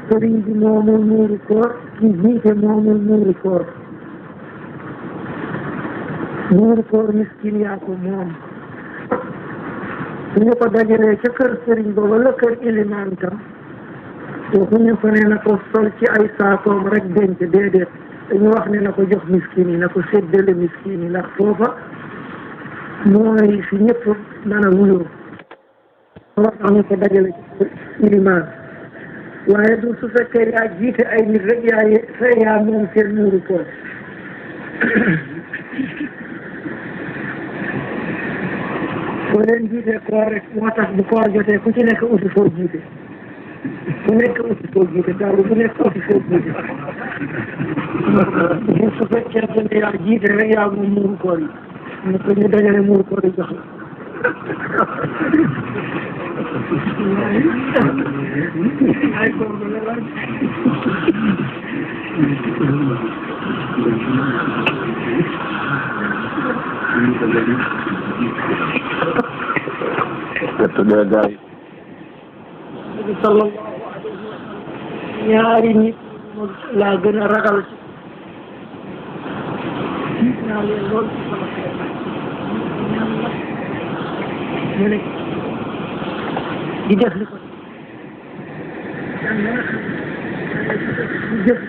sëriñ bi moomul muuru koor ki jiite moomul muuru koor miskin yaa ko moom su ñu ko dajalee ca kër sëriñ ba wala kër ilimaan tam waxuñu ko ne na ko sol ci ay saakoom rek denc déedéet dañu wax ne na ko jox miskin yi na ko séddale miskin yi ndax foofa mooy fi ñëpp mën a wuyoo wax tax ñu ko dajale ci kër ilimaan waaye du su fekkee yaa jiite ay nit rek yaa moom seen muuru koor soo leen jiitee koor rek moo tax bu koor jotee ku ci nekk uti foo jiite ku nekk uti foo jiite taalu ku nekk uti foo jiite su fekkee ne yaa jiite rek yaa moom muuru koor yi ñu ko ñu dajale muuru koor yi jox la ay koor ba la laaj sallallahu alayhi wa sallam ñaari nit laa gën a ragal ci naa leen lool ci sama xeet mu ne di def li ko di jëf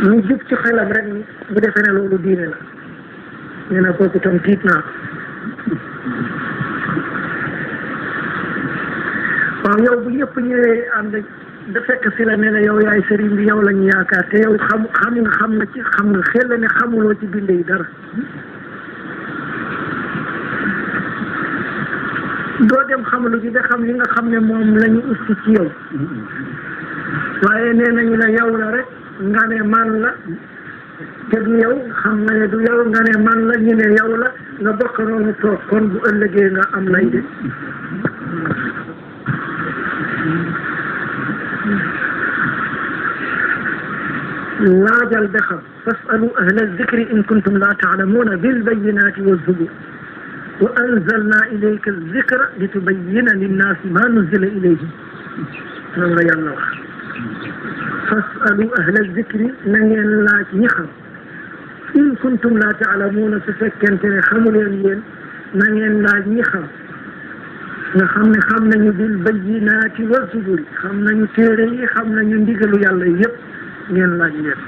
lu jub ci xelam rek bu defee ne loolu diine la nee na kooku tam tiit naa waaw yow bu ñëpp ñëwee ànd da fekk si la ne la yow yaay sëriñ bi yow lañu yaakaar te yow xam nga xel ne xamuloo ci bind yi dara doo dem xamalu ji da xam li nga xam ne moom la ñu usti ci yow waaye nee nañu la yow la rek nga ne man la te du yow xam nga ne du yow nga ne man la ñu ne yow la nga bokk noonu toog kon bu ëllëgee nga am lay de laajal ba xam fasalu ahla zikri in kuntum la taalamuuna bil bayyinaati wa zubur wa anzalna ilayka zikra litubayyina linnaasi ma nuzila ilayhim noonu la yàlla wax fasalu ahla zikri na ngeen laaj ñi xam in kuntum la taalamuuna su fekkente ne xamu leen yéen na ngeen laaj ñi xam nga xam ne xam nañu bil bayyinaati wa zuburi xam nañu téere yi xam nañu ndigalu yàlla yëpp ngeen laaj leen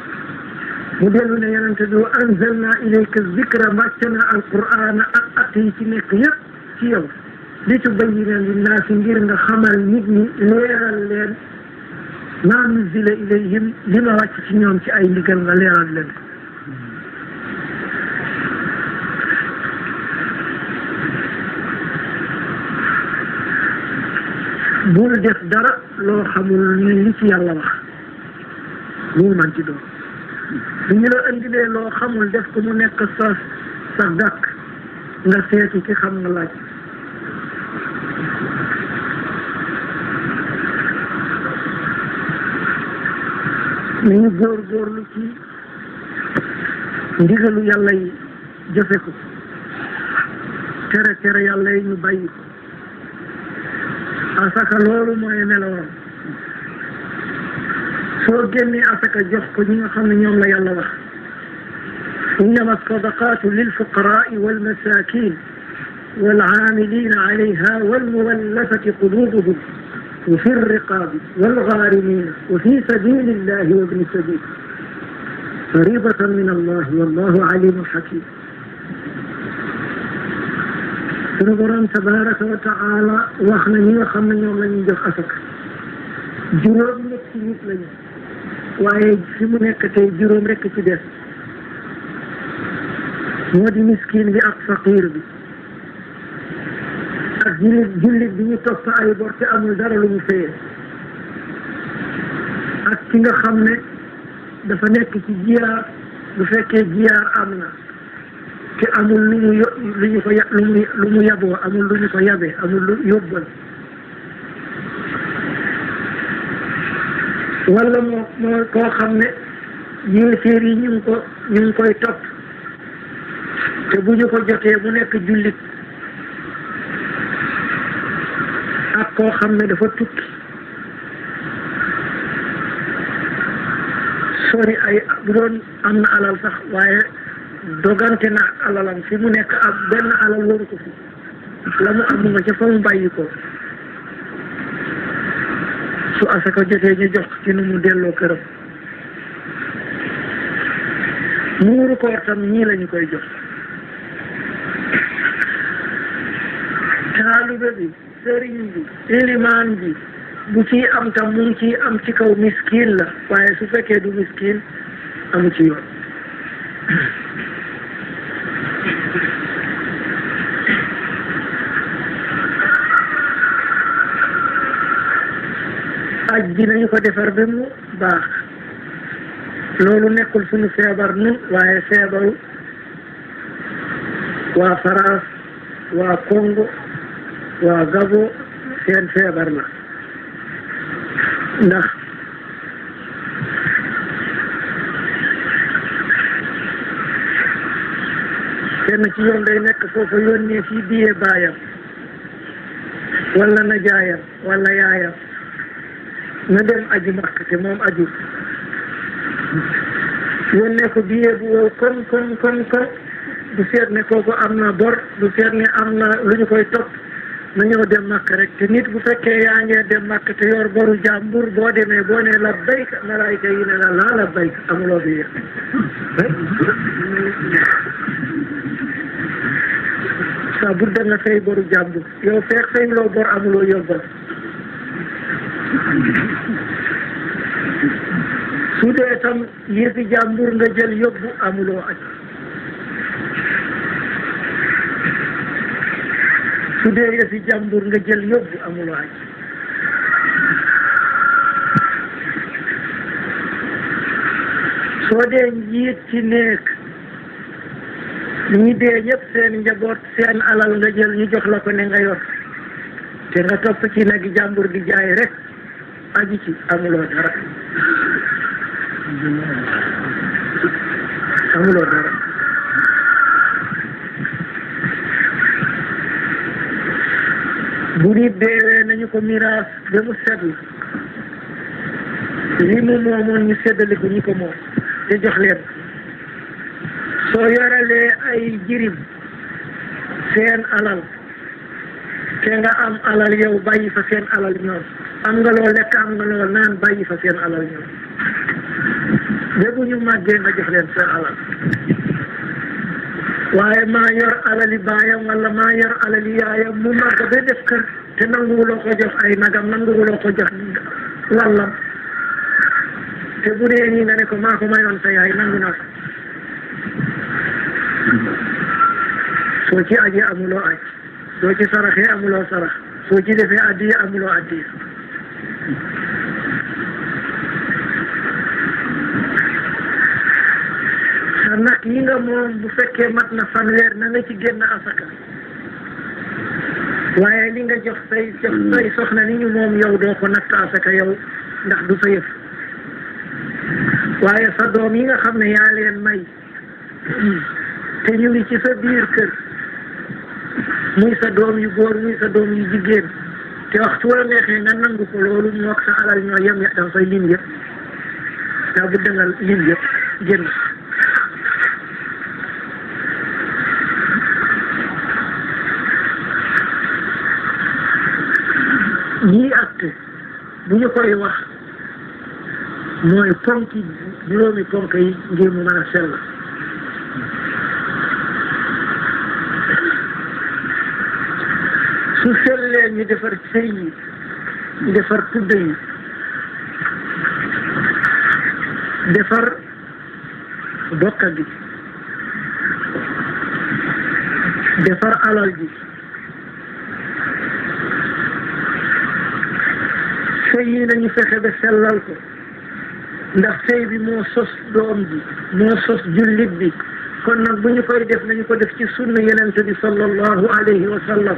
mu dellu ne yonente bi wa anzalna ilayka zikra wàcce na alqur'ana ak at yi ci nekk yëpp ci yow li tubayyina linnaasi ngir nga xamal nit ñi leeral leen maa nuzila ilayhim li ma wàcc ci ñoom ci ay ndigal nga leeral leen ko bul def dara loo xamul li ci yàlla wax lu man ci doon bu ñu la indilee loo xamul def ko mu nekk sa gàkk nga seeti ki xam nga laaj nañu góorgóorlu ci ndigalu yàlla yi jëfe ko tere yàlla yi ñu bàyyi ko asaka loolu mooy melowam soo génnee asaka jox ko ñi nga xam ne ñoom la yàlla wax innama sadaqatu lilfuqaraai walmasakin والعاملين عليها والمولفة قلوبهم وفي الرقاب والغارمين وفي سبيل الله وابن السبيل فريضة من الله والله عليم حكيم sunu borom tabaraka wa taala wax na ñi nga xam ne ñoom la ñuy jox asaka juróom ñetti nit lañu waaye fi mu nekk tey juróom rekk ci des moo di miskin bi ak faqir bi ak jullit bi ñu topp ay bor te amul dara lu mu fayee ak ki nga xam ne dafa nekk ci jiyaar bu fekkee jiyaar am na te amul lu mu yaboo amul lu ñu ko yabee amul lu yóbbal wala moo koo xam ne yéeféer yi ñu ngi koy topp te bu ñu ko jotee mu nekk jullit ak koo xam ne dafa tukki sori bu doon am na alal sax waaye dogante na alalam fi mu nekk ak benn alal waru ko fi la mu am nga ca fa mu bàyyi ko su asaka jotee ñu jox ci nu mu delloo këram muuru koor tam ñii lañu koy jox taalibe bi sëriñ bi ilimaan bi bu ciy am tam mu ngi ciy am ci kaw miskin la waaye su fekkee du miskin amu ci yoon aj bi nañu ko defar ba mu baax loolu nekkul suñu feebar nun waaye feebaru waa France waa Congo waa Gabon seen feebar la ndax kenn ci yoon day nekk foofa yónnee fii biyee baayam wala najaayam wala yaayam na dem aji Makka te moom aju yónnee ko biyee bu wow kon du seet ne kooku am na bor du seet ne am na lu ñu koy topp na ñëw dem Makka rek te nit bu fekkee yaa ngee dem Makka te yor boru jàmbur boo demee boo ne labbayka malaayika yi ne la laa labbayka amuloo bi yëpp sa budda nga fay boru jàmbur yow feek fayloo bor amuloo yóbbal su dee tam yëfi jàmbur nga jël yóbbu amuloo aj su dee yëfi jàmbur nga jël yóbbu amuloo aj soo dee njiit ci néeg ñi dee ñëpp seen njaboot seen alal nga jël ñu jox la ko ne nga yor te nga topp ci nagi jàmbur di jaay rek aji ci amuloo dara amuloo dara bu nit deewee nañu ko miraas ba mu setlu li mu moomoon ñu séddale ko ñi ko moom te jox leen soo yoralee ay jirim seen alal te nga am alal yow bàyyi fa seen alal ñoom am nga loo lekk am nga loo naan bàyyi fa seen alal ñoom ba bu ñu màggee nga jox leen seen alal waaye maa yor alali baayam wala maa yor alali yaayam mu màgg ba def kër te nanguwuloo ko jox ay nagam nanguwuloo ko jox wallam te bu dee nii nga ne ko maa ko mayoon sa yaay nangu naa ko soo ci aji amuloo aj soo ci saraxee amuloo sarax soo ci defee addiya amuloo addiya sa nag yi nga moom bu fekkee mat na fanweer na nga ci génn asaka waaye li nga jox say soxna ni ñu moom yow doo ko natt asaka yow ndax du sa yëf waaye sa doom yi nga xam ne yaa leen may te ñu ngi ci sa biir kër muy sa doom yu góor muy sa doom yu jigéen te waxtu wala neexee nga nangu ko loolu mook sa alal ñoo yem ya danga koy lim yëpp daa bu dangal lim yëpp génn ñii acte bu ñu koy wax mooy ponki juróomi ponk yi ngir mu mën a sell su sellee ñu defar sëy yi ñu defar tudd yi defar bokka gi defar alal gi sëy yi nañu fexe ba sellal ko ndax sëy bi moo sos doom ji moo sos jullit bi kon nag bu ñu koy def nañu ko def ci sunna yenente bi sallallahu alayhi wa sallam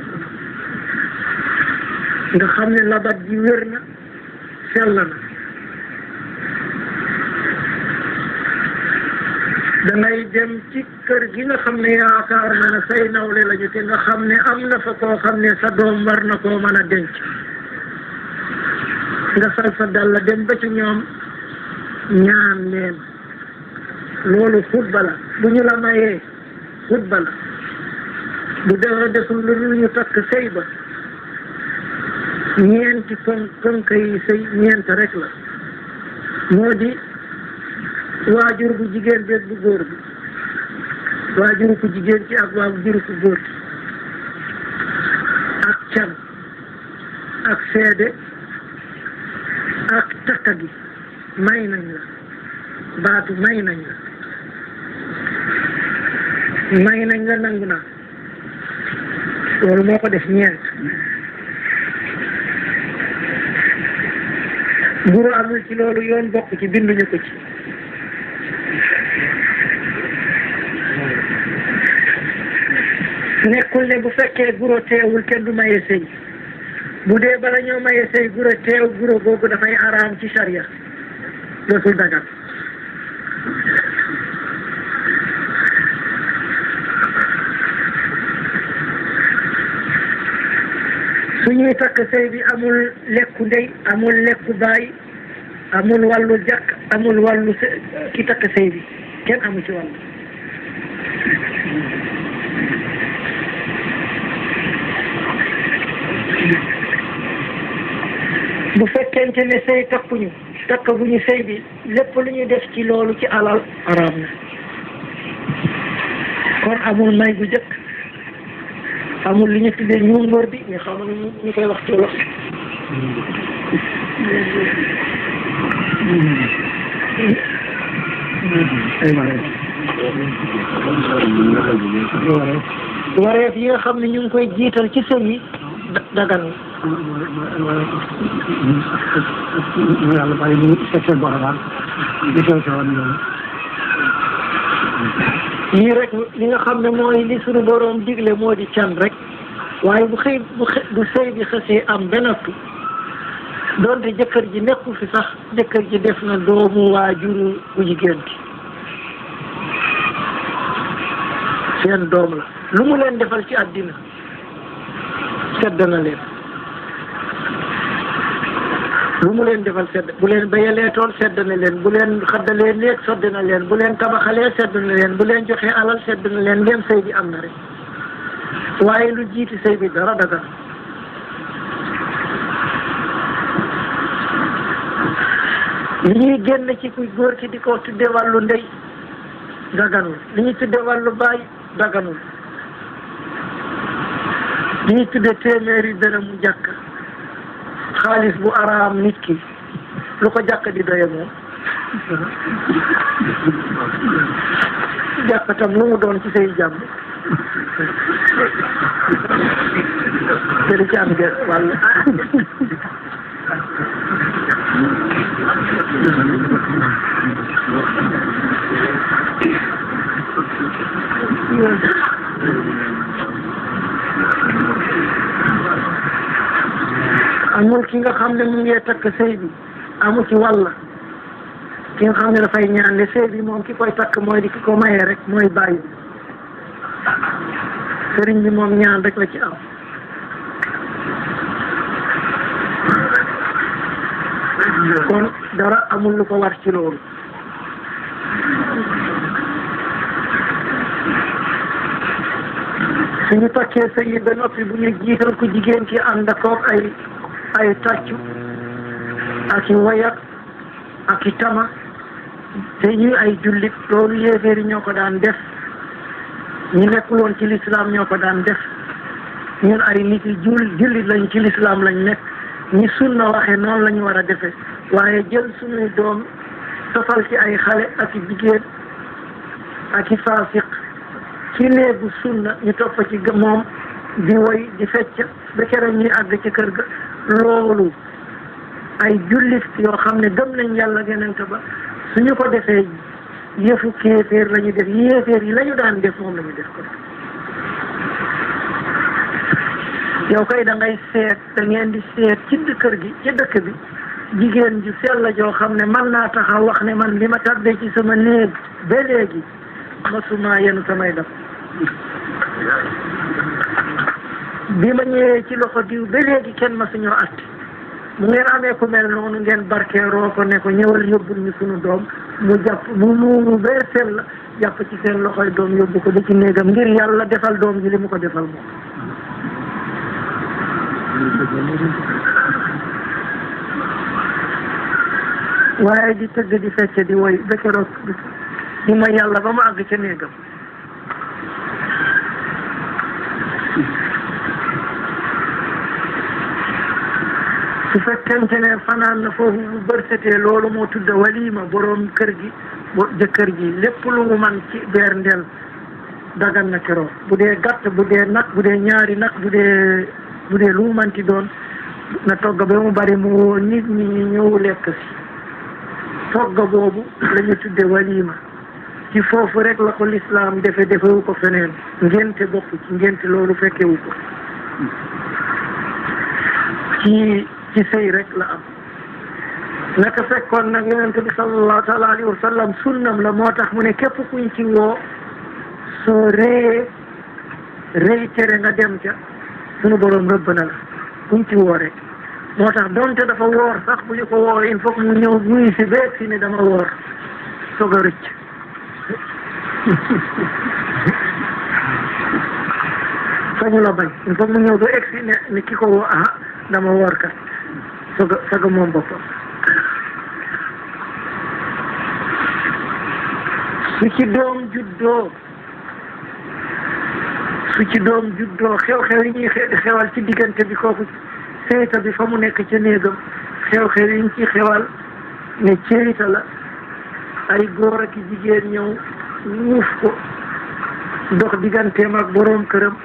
nga xam ne labat ji wér na sell na dangay dem ci kër gi nga xam ne yaakaar na ne say nawle lañu te nga xam ne am na fa koo xam ne sa doom war na koo mën a denc nga sal sa dal la dem ba ci ñoom ñaan leen loolu xutba la bu ñu la mayee xutba la bu dara desul lu dul ñu takk sëy ba ñeenti ponk yi sëy ñeent rek la moo di waajur bu jigéen bi ak bu góor bi waajuru ku jigéen ci ak waajuru ku góor ci ak can ak seede ak takka gi may nañ la baatu may nañ la nangu naa loolu moo ko def ñeent guro amul ci loolu yoon bokk ci binduñu ko ci nekkul ne bu fekkee guro teewul kenn du maye sëy bu dee bala ñoo maye sëy guro teew guro googu dafay araam ci sharia dootul dagal su ñuy takk sëy bi amul lekku ndey amul lekku baay amul wàllu jàkk amul wàllu ki takk sëy bi kenn amu ci wàllu bu fekkente ne sëy takkuñu sëy bi lépp lu ñu def ci loolu ci alal araam na kon amul may bu jëkk amul li ñu tuddee ñuul ngóor bi ñu xam ñu koy wax ci wolof wareef yi nga xam ne ñu ngi koy jiital ci sëy yi dagan yàlla bàyyi ñu seet boromaan di teew teewoon loolu yii rek li nga xam ne mooy li suñu boroom digle moo di can rek waaye bu sëy bi xësee am ba noppi doonte jëkkër ji nekkul fi sax jëkkër ji def na doomu waajuru bu jigéen bi seen doom la lu mu leen defal ci àddina sedd na leen lu mu leen defal sedd bu leen bayalee tool sedd na leen bu leen xaddalee néeg sedd na leen bu leen tabaxalee sedd na leen bu leen joxee alal sedd na leen ndem sëy bi am na rek waaye lu jiiti sëy bi dara dagan li ñuy génn ci kuy góor ki di ko tudde wàllu ndey daganul li ñuy tudde wàllu baay daganul li ñuy tudde téeméeri dërëmu jàkk xaalis bu araam nit ki lu ko jàkk di doye moom jàkk tam lu mu doon ci say jàmm te di ci am ge wàll amul ki nga xam ne mu ngi takk sëy bi amu ci wàll ki nga xam ne dafay ñaan ne sëy bi moom ki koy takk mooy di ki ko mayee rek mooy bàyyi bi sëriñ bi moom ñaan rek la ci am kon dara amul lu ko war ci loolu suñu takkee sëy yi ba noppi bu ñu jiital ko jigéen ki ànd akoog ay tàccu ak i wayat ak i tama te ñuy ay jullit loolu yéeféer yi ñoo ko daan def ñu nekkul woon ci lislaam ñoo ko daan def ñun ay nit yi jullit lañ ci lislaam lañ nekk ñi sunna waxe noonu la ñu war a defee waaye jël suñuy doom safal ci ay xale ak i jigéen ak i faasiq ci néegu sunna ñu topp ci moom di woy di fecc ba keroog ñuy àgg ci kër ga loolu ay jullit yoo xam ne gëm nañ yàlla genente ba suñu ko defee yëfu kéeféer la ñu def yéeféer yi la ñu daan def moom la ñu def ko yow kay da ngay seet da ngeen di seet ci kër gi ci dëkk bi jigéen ju sell la joo xam ne man naa taxaw wax ne man li ma tardé ci sama néeg ba léegi masuma yenu samay daf bi ma ñëwee ci loxo diw ba léegi kenn masuñoo at mu ngeen amee ku mel noonu ngeen barkeeroo ko ne ko ñëwal yóbbul ñu sunu doom mu jàpp mu muuru ba sell jàpp ci seen loxoy doom yóbbu ko ba ci néegam ngir yàlla defal doom ji li mu ko defal moom waaye di tëgg di fecce di woy ba keroog di ma yàlla ba mu àgg ca néegam su fekkente ne fanaan na foofu bu bërsetee loolu moo tudd walima boroom kër gi jëkkër ji lépp lu mu man ci beer ndel dagan na keroog bu dee gàtt bu dee nag bu dee ñaari nag bu dee lu mu manti doon na togg ba mu bari mu woo nit ñi ñu ñëw lekk si togg boobu la ñu tudde walima ci foofu rek la ko lislaam defewu ko feneen ngénte bokk ci ngénte loolu fekkewu ko ci sëy rek la am naka fekkoon nag yonent bi sallallahu taala alayhi wa sallam sunnam la moo tax mu ne képp kuñ ci woo soo rëy tere nga dem ca sunu boroom rëbb na la kuñ ci woo rek moo tax donte dafa woor sax bu ñu ko woowee il faut mu ñëw muy si beeg si ne dama woor soog a rëcc sañu la bañ il faut mu ñëw ba egg si ne ki ko woo dama woor kat soog a moom boppam su ci doom juddoo xew-xew yi ñuy xewal ci diggante bi kooku ceyta bi fa mu nekk ca néegam xew-xew yi ñu ci xewal ne ceyta la ay góor ak jigéen ñëw wuuf ko dox digganteem ak boroom këram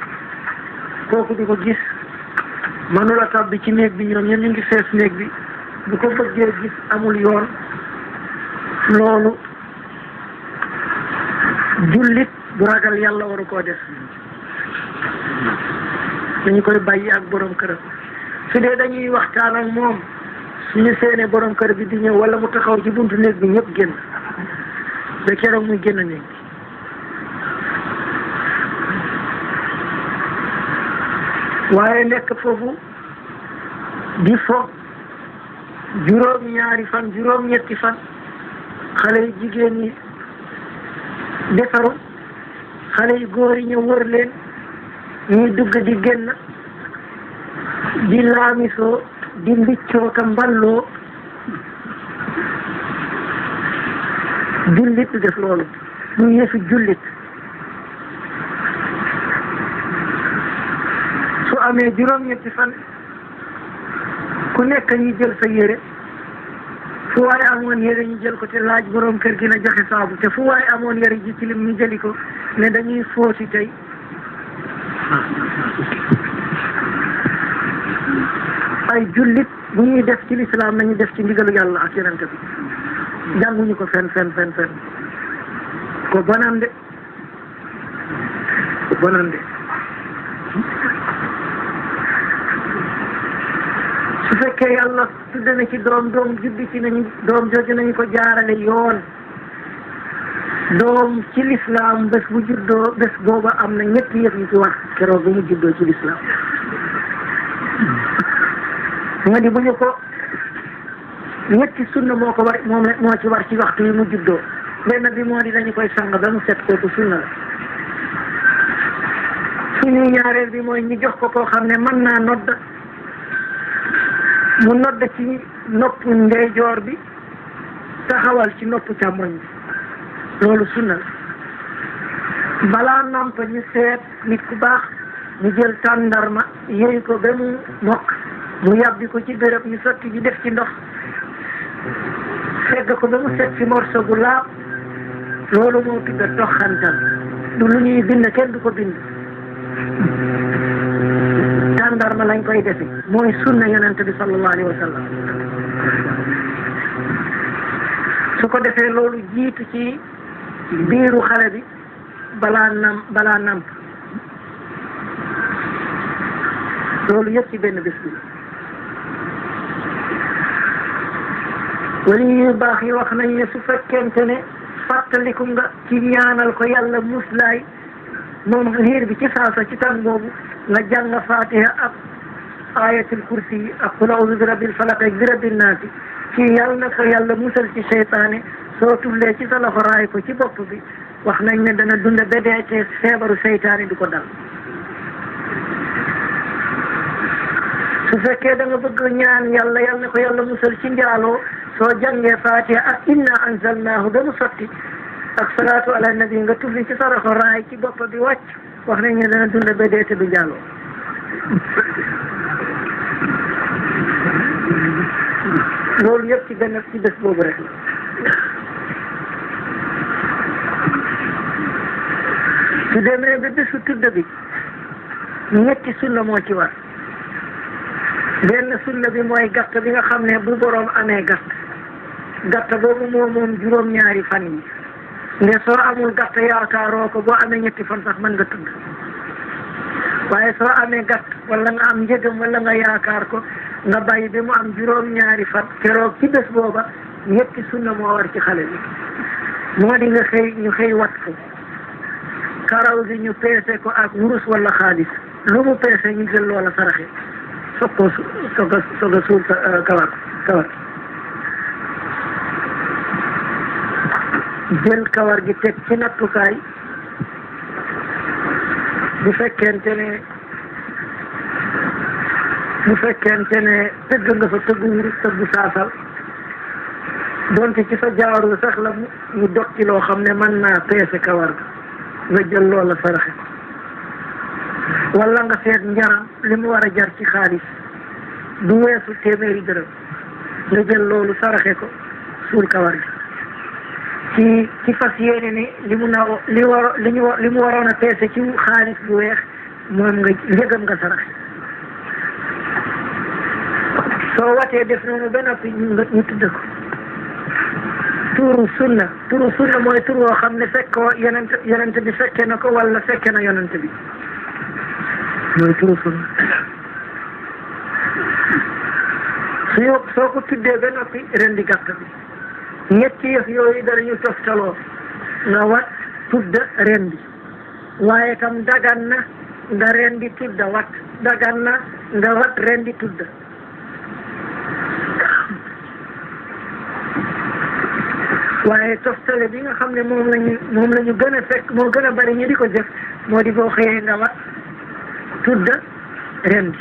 kooku di ko gis manula tabbi ci néeg bi ñoom ñoom ñu ngi fees néeg bi bu ko bëggee gis amul yoon loolu jullit bu ragal yàlla waru koo def dañu koy bàyyi ak borom këram su dee dañuy waxtaan ak moom suñu seenee borom kër bi di ñëw wala mu taxaw ci buntu néeg bi ñëpp génn ba keroog muy génn néeg waaye nekk foofu di fo juróom-ñaari fan juróom-ñetti fan xale yu jigéen yi defaru xale yu góor yi ñëw wër leen ñuy dugg di génn di laamisoo di mbiccoo ka mballoo jullit du def loolu ñu yëfi jullit su amee juróom-ñetti fan ku nekk ñu jël sa yére fu waaye amoon yére ñu jël ko te laaj borom kër gi na joxe saabu te fu waaye amoon yére ji tilim ñu jëli ko ne dañuy fóoti tey ay jullit bu ñuy def ci lislaam nañu def ci ndigalu yàlla ak yonent bi jànguñu ko fen ko bonande su fekkee yàlla tudde na ci doom juddi ci nañu doom jooju nañu ko jaarale yoon doom ci lislaam bés bu juddoo bés booba am na ñetti yëf yu ci wax keroog bu mu juddoo ci lislaam nga di bu ñu ko ñetti sunna moo ko war moo ci war ci waxtu yi mu juddoo benn bi moo di dañu koy sang ba mu set kooku sunna la suñu ñaareel bi mooy ñu jox ko koo xam ne mën naa nodd mu nodd ci nopp ndeyjoor bi taxawal ci nopp càmmoñ bi loolu sunna la balaa namp ñu seet nit ku baax ñu jël tàndarma yëy ko ba mu mokk mu yàbbi ko ci béréb ñu sotti ji def ci ndox segg ko ba mu set ci morso bu laab loolu moo tudda toxantal du lu ñuy bind kenn du ko bind tàndarma lañ koy defi mooy sunna yonent bi sallallahu alayhi wa sallam su ko defee loolu jiitu ci biiru xale bi balaa namp loolu yëpp ci benn bés bi wali yu baax yi wax nañ ne su fekkente ne fàttaliku nga ci ñaanal ko yàlla muslaay moom liir bi ci saasa ci tan boobu nga jàng fatiha ak ayatul kursi yi ak qul a'udhu bi rabbil falaq ak bi rabbin naasi ci yàlla na ko yàlla musal ci seytaane soo tullee ci sa loxo raay ko ci bopp bi wax nañ ne dana dund ba dee ci feebaru seytaane du ko dal. su fekkee da nga bëgg ñaan yàlla yàlla na ko yàlla musal ci njaaloo soo jàngee fatiha ak inna anzalnaahu ba mu sotti ak salaatu ala nabi nga tulli ci sa loxo raay ci bopp bi wàcc wax nañ ne dana dund ba dee te du njaaloo. loolu yëpp ci benn ci bés boobu rek la. su demee ba bésu tudd bi ñetti sunna moo ci war. benn sunna bi mooy gàtt bi nga xam ne bu boroom amee gàtt boobu moom juróom-ñaari fan yi nde soo amul gàtt yaakaaroo ko boo amee ñetti fan sax mën nga tudd waaye soo amee gàtt wala nga am njëgam wala nga yaakaar ko nga bàyyi bi mu am juróom-ñaari fan keroog ci bés booba ñetti sunna moo war ci xale bi moo di nga ñu xëy wat ko karaw gi ñu peese ko ak wurus wala xaalis lu mu peese ñu jël loola saraxe soog a suul kawar jël kawar gi teg ci nattukaay bu fekkente ne tëgg nga fa tëggu wurus tëggu saasal donte ci sa jaaru sax la mu dog ci loo xam ne mën naa peese kawar ga nga jël loola saraxe wala nga seet njaram li mu war a jar ci xaalis du weesu téeméeri dërëm nga jël loolu saraxe ko suul kawar gi ci fas yéene ni li mu waroon a peese ci xaalis bu weex moom nga njëgam nga saraxe soo watee def noonu ba noppi ñu tudd ko turu sunna mooy tur woo xam ne fekkoo yonent bi fekke na ko wala fekke na yonent bi mooy turu sunna soo ko tuddee ba noppi rendi gàtt bi ñetti yëf yooyu danañu toftaloo nga wat tudda rendi waaye tam dagan na nga rendi tudda wat dagan na nga wat rendi tudda waaye toftale bi nga xam ne moom lañu gën a fekk moo gën a bari ñu di ko def moo di boo xëyee nga wat tudda rendi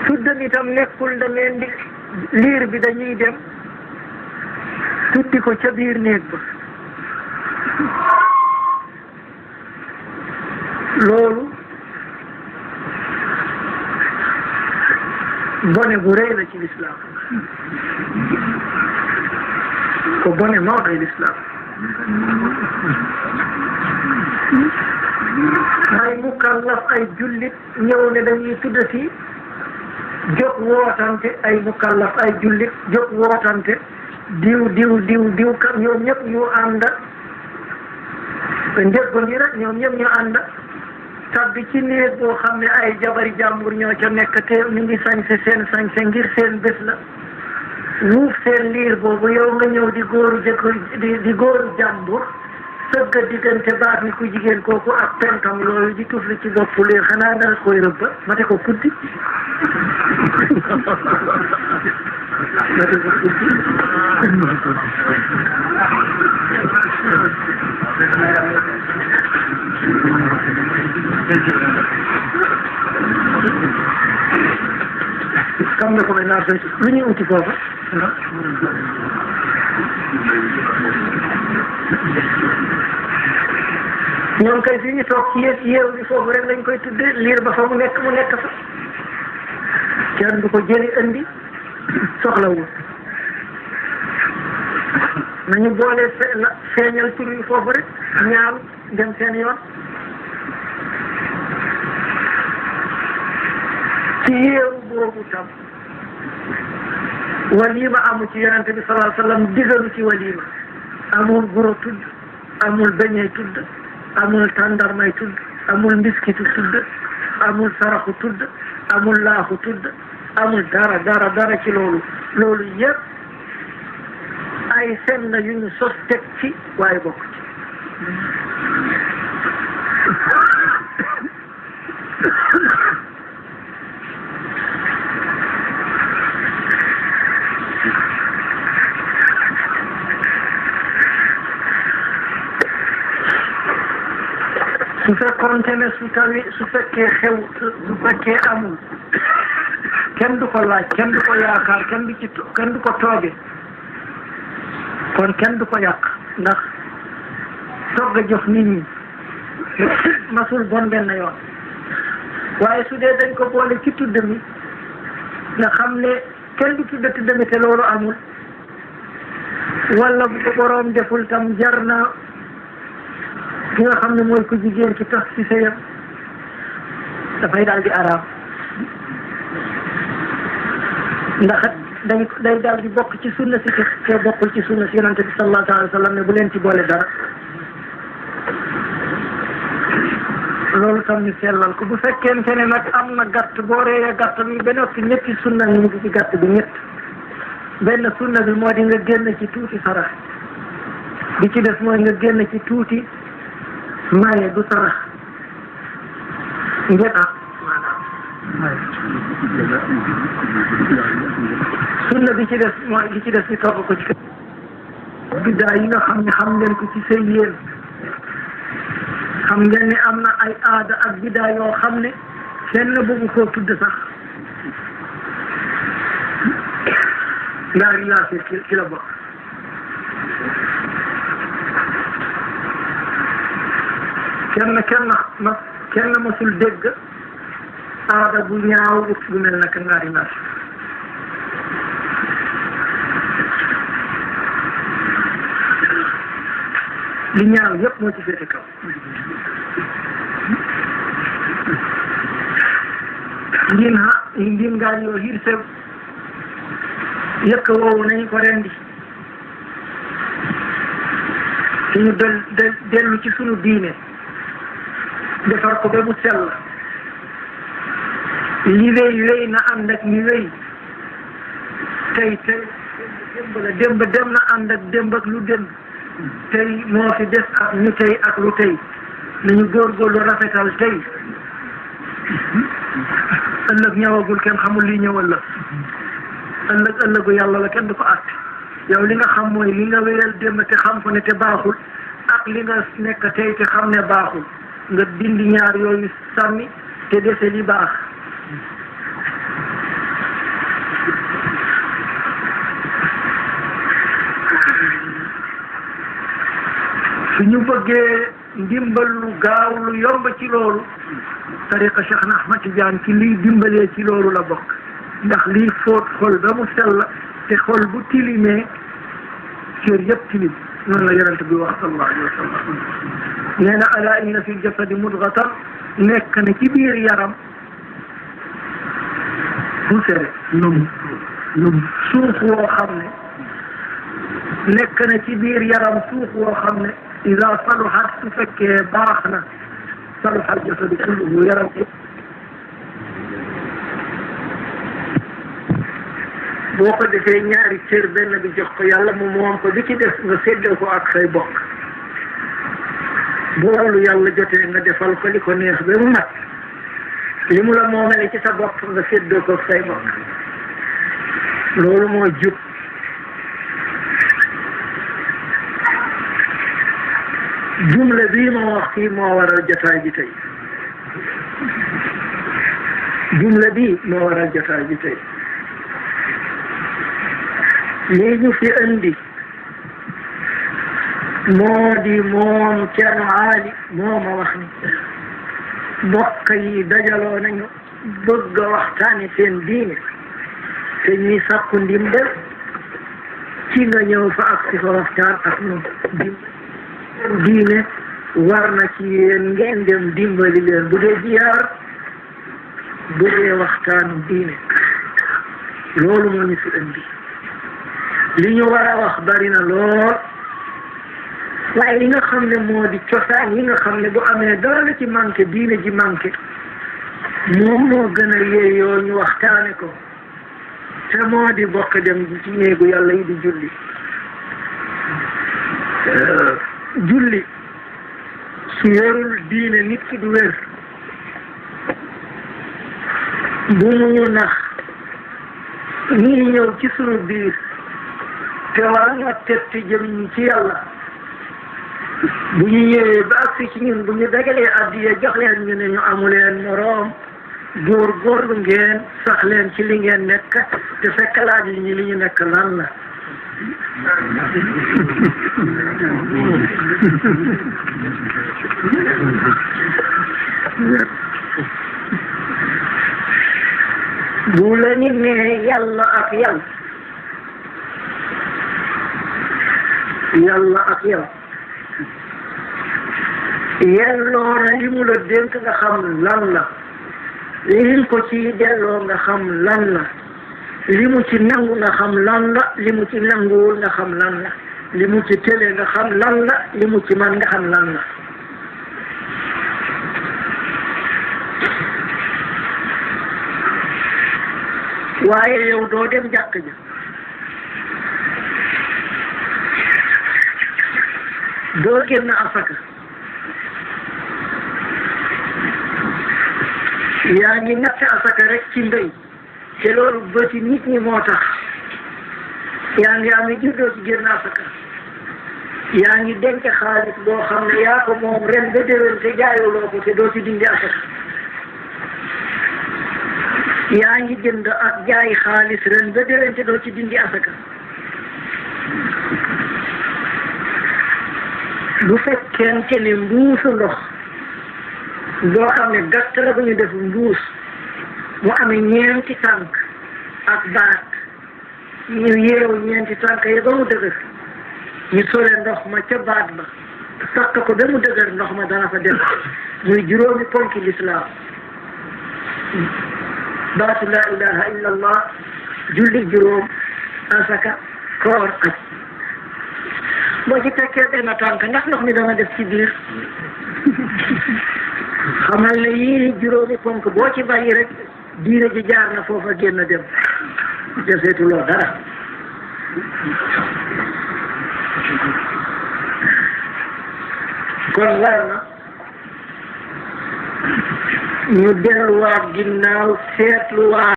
tudda ni tam nekkul da leen di liir bi dañuy dem tuddi ko ca biir néeg ba loolu bone bu rëy la ci lislaam ko bone mawɗo e l'islam ay mukallaf ay jullit ñëw ne dañuy tuddati jóg wootante ay mukallaf ay jullit jóg wootante diw kam ñoom ñëpp ñu ànda ndéggondi rek ñoom ñëpp ñu ànda tabbi ci néeg boo xam ne ay jabari jàmbur ñoo ca nekk te ñu ngi sañse seen sañse ngir seen bés la wuuf seen liir boobu yow nga ñëw di góoru di góoru jàmbur sëgga diggante baax ni ku jigéen kooku ak pentam loolu di tufli ci bopp liir xanaa dara koy rëbba mate ko kuddi mate ko kuddi kam na ko may naar soy lu ñuy uti foofu ñoom kay fi ñu toog ci yeew bi foofu rek lañ koy tudde liir ba fa mu nekk fa kenn du ko jëli andi soxlawul nañu boole feeñal tur yi foofu rek ñaam dem seen yoon ci yeewu boobu tam walima amu ci yonente bi sallallahu alayhi wa sallam digalu ci walima amul guro tudd amul beñey tudd amul tàndarmay tudd amul mbiskitu tudd amul saraxu tudd amul laaxu tudd amul dara ci loolu yëpp ay fen na yu ñu sos teg ci waaye bokk ci su fekkoonte ne su fekkee xew su fekkee amul kenn du ko laaj kenn du ko yaakaar kenn du ko tooge kon kenn du ko yàq ndax togg a jox nit ñi masul bon benn yoon waaye su dee dañ ko boole ci tudd mi nga xam ne kenn du tudd mi te loolu amul wala bu ko boroom deful tam jar na ki nga xam ne mooy ko jigéen ki tax ci sëyam dafay daal di araam ndax day daal di bokk ci sunna si te bokkul ci sunna si yonante bi sallallahu alayhi wa sallam ne bu leen ci boole dara loolu tam ñu sellal ko bu fekkente ne nag am na gàtt boo reeyee gàtt bi ba noppi ñetti sunna ñu ngi ci gàtt bi ñett benn sunna bi moo di nga génn ci tuuti sarax bi ci des mooy nga génn ci tuuti maye du sarax ngeen sunna bi ci des mooy li ci des ñu togg ko ci biddaa yi nga xam ne xam ngeen ko ci sëy yéen xam ngeen ne am na ay aada ak biddaa yoo xam ne kenn bëggu koo tudd sax ndaari yaasir ci la bokk kenn masul dégg aada bu ñaaw bu mel naka ngaari yaasir li ñaaw yëpp moo ci féete kaw ndin ngaa ñëw hirse yëkk woowu nañu ko rendi te ñu dellu ci sunu diine defar ko ba mu sell li wéy na ànd ak li wéy tey démb dem na ànd ak démb ak lu démb tey moo fi des ak ñu tey ak lu tey nañu góorgóorlu rafetal tey ëllëg ñëwagul kenn xamul li ñëwal la ëllëgu yàlla la kenn du ko àtte yow li nga xam mooy li nga wéyal démb te xam ko ne te baaxul ak li nga nekk tey te xam ne baaxul nga dindi ñaar yooyu sànni te dese li baax su ñu bëggee ndimbal lu gaaw lu yomb ci loolu tariqa Cheikh Ahmad Tidiane ci liy dimbalee ci loolu la bokk ndax liy fóot xol ba mu sell te xol bu tilimee cër yëpp tilim noonu la yonent bi wax sallallahu alayhi wa sallam nee na ala inna fi jasadi mudghatan nekk na ci biir yaram bu sere lum suuf woo xam ne nekk na ci biir yaram suuf woo xam ne ida saluhat su fekkee baax na saluha al jasadu kulluhu yaram boo ko defee ñaari cër benn bi jox ko yàlla mu moom ko bi ci def nga séddal ko ak say bokk bu loolu yàlla jotee nga defal ko li ko neex ba mu mat li mu la moomale ci sa bopp nga séddal ko say bokk loolu moo jub jumle bii ma wax fii moo waral jotaay bi tey jumle bii moo waral jotaay bi tey lii ñu fi indi moo di moom Ceerno Ali moo ma wax ni bokk yi dajaloo nañu bëgg a waxtaane seen diine te ñuy sàkku ndimbal ci nga ñëw fa ak si fa waxtaan ak ñun diine war na ci yéen ngeen dem dimbali leen bu dee jiyaar bu dee waxtaanu diine loolu moo ñu fi indi li ñu war a wax bari na lool waaye li nga xam ne moo di cosaan yi nga xam ne bu amee dara la ci manqué diine ji manqué moom moo gën a yeeyoo ñu waxtaane ko te moo di bokk dem ci néegu yàlla yi di julli julli su yorul diine nit ki du wér bu mu ñu nax ñii ñëw ci sunu biir te war nga tetti jëm ñi ci yàlla bu ñu ñëwee ba agsi ci ñun bu ñu dagalee addiya jox leen ñu ne ñu amuleen moroom góorgóorlu ngeen sax leen ci li ngeen nekk te fekk laaj yi ñi li ñu nekk lan la bu la nit ne yàlla ak yow yàlla ak yow yelloo na li mu la dénk nga xam lan la lim ko ci delloo nga xam lan la li mu ci nangu nga xam lan la li mu ci nanguwul nga xam lan la li mu ci tële nga xam lan la li mu ci man nga xam lan la waaye yow doo dem jàkk ja doo génn asaka yaa ngi natt asaka rek ci mbéy te loolu bëti nit ñi moo tax yaa ngi am juddoo ci génn asaka yaa ngi denc xaalis boo xam ne yaa ko moom ren ba déwén te jaayuloo ko te doo ci dindi asaka yaa ngi jënd ak jaay xaalis ren ba déwén te doo ci dindi asaka bu fekkente ne mbuusu ndox boo xam ne gàtt la bu ñu def mbuus mu amee ñeenti tànk ak baat ñu yeewu ñeenti tànk yi ba mu dëgër ñu sole ndox ma ca baat ba sakk ko ba mu dëgër ndox ma dana fa dem muy juróomi ponki lislaam baatu laa ilaha illa allah julli juróom asaka koor ak boo ci tekkee benn tànk ndax ndox mi dana def ci biir xamal ne yii juróomi ponk boo ci bàyyi rek diine ji jaar na foofa génn dem deseetuloo dara kon war na ñu delluwaat ginnaaw seetluwaat